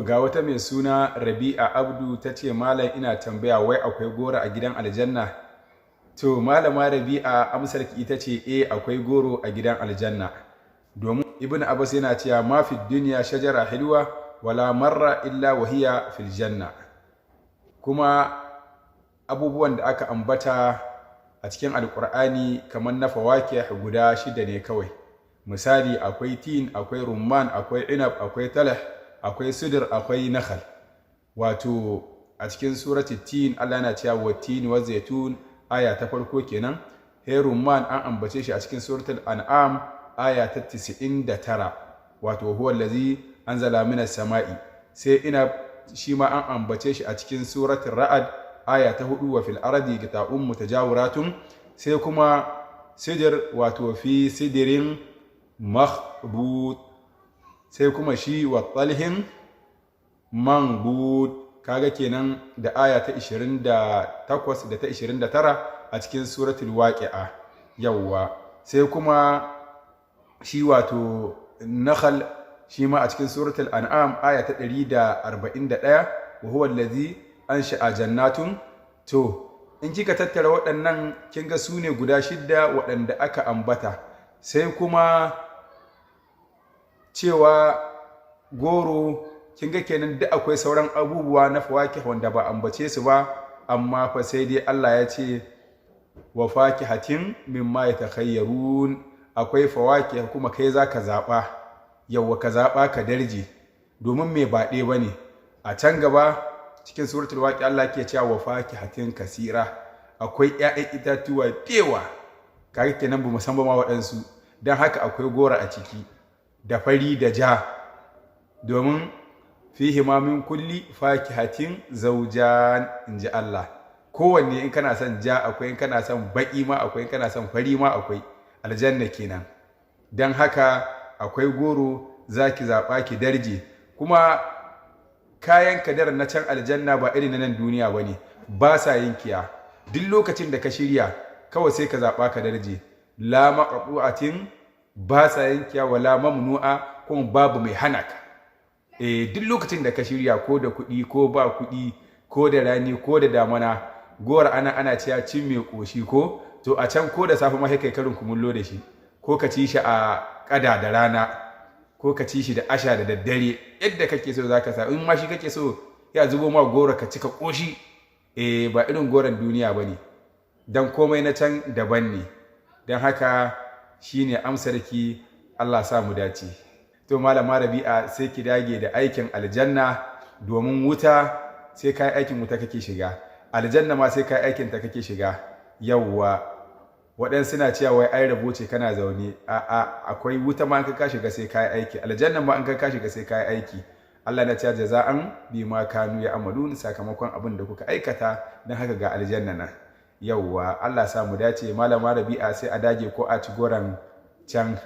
To ga wata mai suna Rabi'a Abdu ta ce, "Malam, ina tambaya, wai akwai goro a gidan aljanna?" To Malama Rabi'a, amsar ki ita ce eh, akwai goro a gidan aljanna. Domin Ibn Abbas yana cewa ma fi duniya shajara hilwa wala marra illa wahiya fil janna. Kuma abubuwan da aka ambata a cikin Alkur'ani kamar na fawakih guda shida ne kawai. Misali, akwai tin, akwai rumman, akwai inab, akwai talah, akwai sidir, akwai nakhal. Wato a cikin surati Tin, Allah yana cewa wa tin wa zaitun, aya ta farko kenan. He rumman an ambace shi a cikin suratul An'am, aya ta 99, wato huwa allazi anzala minas sama'i. Sai inab, shi ma an ambace shi a cikin suratul Ra'ad, aya ta 4, wa fil ardi qita'un mutajawiratun. Sai kuma sidir, wato fi sidirin makhbut. Sai kuma shi wa talhin manbud. Kaga kenan da aya ta 28 da ta 29 a cikin suratul Waqi'a. Yawwa, sai kuma shi wato nakhal, shi ma a cikin suratul An'am, aya ta 141, wa huwa allazi ansha'a jannatun. To in kika tattara waɗannan, kin ga su ne guda shidda waɗanda aka ambata. Sai kuma cewa goro, kin ga kenan duk akwai sauran abubuwa na fawakih wanda ba ambace su ba, amma fa sai dai Allah ya ce wa fakihatin mimma yatakhayyarun. Akwai fawakih, kuma kai zaka zaɓa. Yawwa, ka zaɓa ka darje, domin me ba ɗaya bane. A can gaba cikin suratul Waqi, Allah ke cewa wa fakihatin kasira, akwai ƴaƴan itatuwa dewa. Kaga kenan bamu san ba ma waɗansu. Don haka akwai goro a ciki, da fari da ja, domin fihi ma min kulli fakihatin zawjan, in ji Allah. Kowanne, in kana son ja akwai, in kana son baƙi ma akwai, in kana son fari ma akwai. Aljanna kenan. Don haka akwai goro, za ki zaɓa ki darje. Kuma kayan kadar na can aljanna ba irin na nan duniya ba ne, ba sa yankiya. Duk lokacin da ka shirya, kawai sai ka zaɓa ka darje. La maqtu'atin, ba sa yankiya, wala mamnu'a, kuma babu mai hana ka. Eh, duk lokacin da ka shirya, ko da kuɗi ko ba kuɗi, ko da rani ko da damana. Gowar ana cewa cin mai ƙoshi ko? To a can, ko da safe ma sai kai karin kumullo da shi, ko ka ci shi a ƙada da rana, ko ka ci shi da asha da daddare, yadda kake so zaka sa. In ma shi kake so, ya zubo ma goro ka cika ƙoshi. Eh, ba irin goron duniya ba ne, don komai na can daban ne. Don haka shine amsar ki. Allah sa mu dace. To Malama Rabi'a, sai ki dage da aikin aljanna, domin wuta sai kai aikin wuta kake shiga, aljanna ma sai kai aikin ta kake shiga. Yawwa, waɗansu suna cewa wai ai rabo ce kana zaune. A a akwai wuta ma in ka shiga sai kai aiki, aljanna ma in ka shiga sai kai aiki. Allah na cewa jaza'an bima kanu ya amalun, sakamakon abin da kuka aikata. Don haka ga aljanna nan. Yawwa, Allah sa mu dace. Malama Rabi'a, sai a dage ko a ci goron can.